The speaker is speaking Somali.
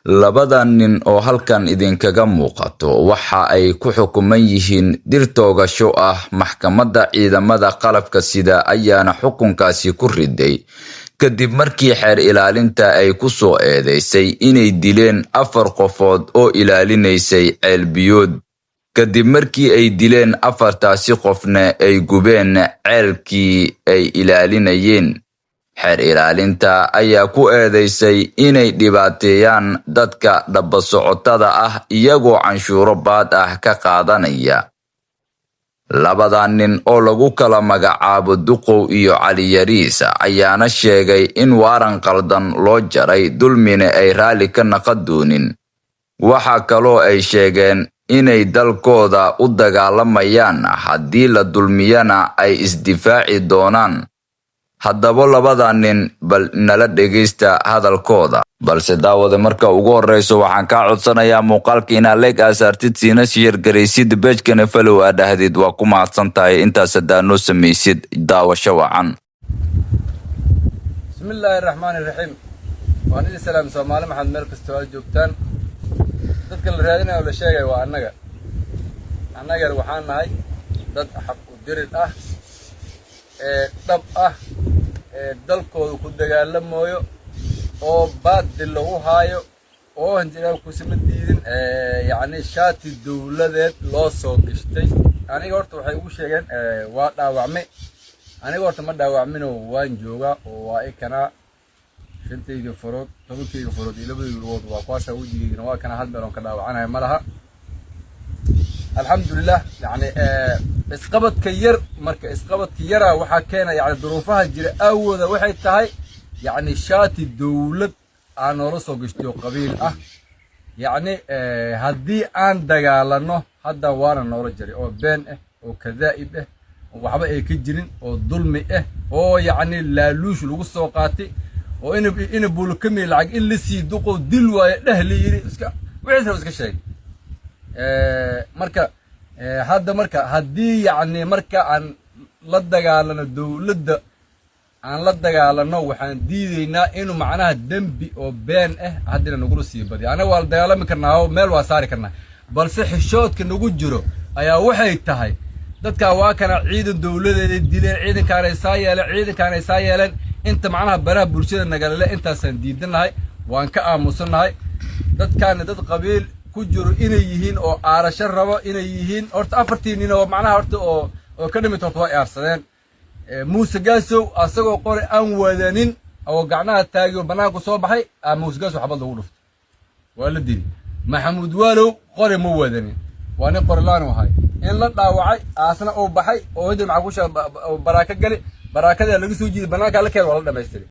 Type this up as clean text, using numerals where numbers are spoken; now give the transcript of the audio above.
Labada nin oo halkan idinkaga muuqato waxa ay ku xukuman yihiin dil toogasho ah. Maxkamadda ciidamada qalabka sida ayaana xukunkaasi ku riday kadib markii xeer ilaalinta ay ku soo eedeysay inay dileen 4 qofood oo ilaalinaysay ceelbiyood, kadib markii ay dileen afartaasi qofna ay gubeen ceelkii ay ilaalinayeen. Xeer ilaalinta ayaa ku eedeysay inay dhibaateeyaan dadka daba socotada ah iyagoo canshuuro baad ah ka qaadanaya. Labada nin oo lagu kala magacaabo Duqow iyo Cali Yariis ayaana sheegay in waaran qaldan loo jaray, dulmina ay raalli ka naqon doonin. Waxa kaloo ay sheegeen inay dalkooda u dagaalamayaan, haddii la dulmiyana ay isdifaaci doonaan. Haddaba labada nin bal nala dhegaysta hadalkooda. Balse daawade, marka ugu horreyso waxaan kaa codsanayaa muuqaalka inaad like aa saartid, siina share garaysid, page-kana follow aa dhahdid. Waa ku mahadsan tahay intaas haddaa noo samaysid. Daawasho wacan. Bismi illaahi raxmaani raxiim. Waan idin salaam, Soomaali maxaad meel kastoo aad joogtaan. Dadka la raadinayo oo la sheegaya waa annaga. Annagan waxaan nahay dad xaq u dirir ah ee dhab ah ee dalkooda ku dagaalamooyo oo baadil lagu haayo oo hanjiraab kusama diidin, yacni shaati dowladeed loo soo gashtay. Aniga horta waxay ugu sheegeen waa dhaawacmay. Aniga horta ma dhaawacminoo, waan joogaa oo waa i kanaa shantayda farood, 10-kayga farood iyo labadayda lugood waa kuwaasa, wejigaygana waa kana, hal meel oon ka dhaawacanaya ma laha, alxamdulilah. Yacni isqabadka yar, marka isqabadka yaraa waxaa keena yani duruufaha jira aawooda. Waxay tahay yacni shaati dowlad aan noola soo gashtay oo qabiil ah. Yacni haddii aan dagaalano hadda waana noola jaray oo been ah oo kadaa'ib ah oo waxba ay ka jirin oo dulmi ah oo yacni laaluush lagu soo qaatay oo ina bulukami lacag in la sii duqow dil waayo dheh la yidhi, iska wixiis raba iska sheegay. Marka hadda marka haddii yacni marka aan la dagaalano dowladda aan la dagaalano, waxaan diidaynaa inuu macnaha dembi oo been ah haddina nagula sii badiyo. Anaga waa la dagaalami karnaa oo meel waa saari karnaa, balse xishoodka nagu jiro ayaa waxay tahay dadkaa waa kana ciidan dowladeeday dileen, ciidankaanay saa yeeleen, ciidankaanay saa yeeleen. Inta macnaha baraha bulshada nagalale intaasaan diidannahay, waan ka aamusannahay. Dadkaana dad qabiil ku jiro inay yihiin oo aarasho rabo inay yihiin. Horta afartii nin oo macnaha horta oo ka dhimid horta waa aarsadeen. Muuse Gaasow asagoo qori aan wadanin oo gacnaha taagi oo bannaanku soo baxay aa Muuse Gaasow xabad lagu dhuftay, waa la dili. Maxamuud Waalow qori ma wadanin, waa nin qorilaanu ahay in la dhaawacay, aasna uu baxay oo hidda maxaa ku sheeg baraaka gali, baraakadaa laga soo jiiday, bannaankaa la keen, waa la dhamaystiray.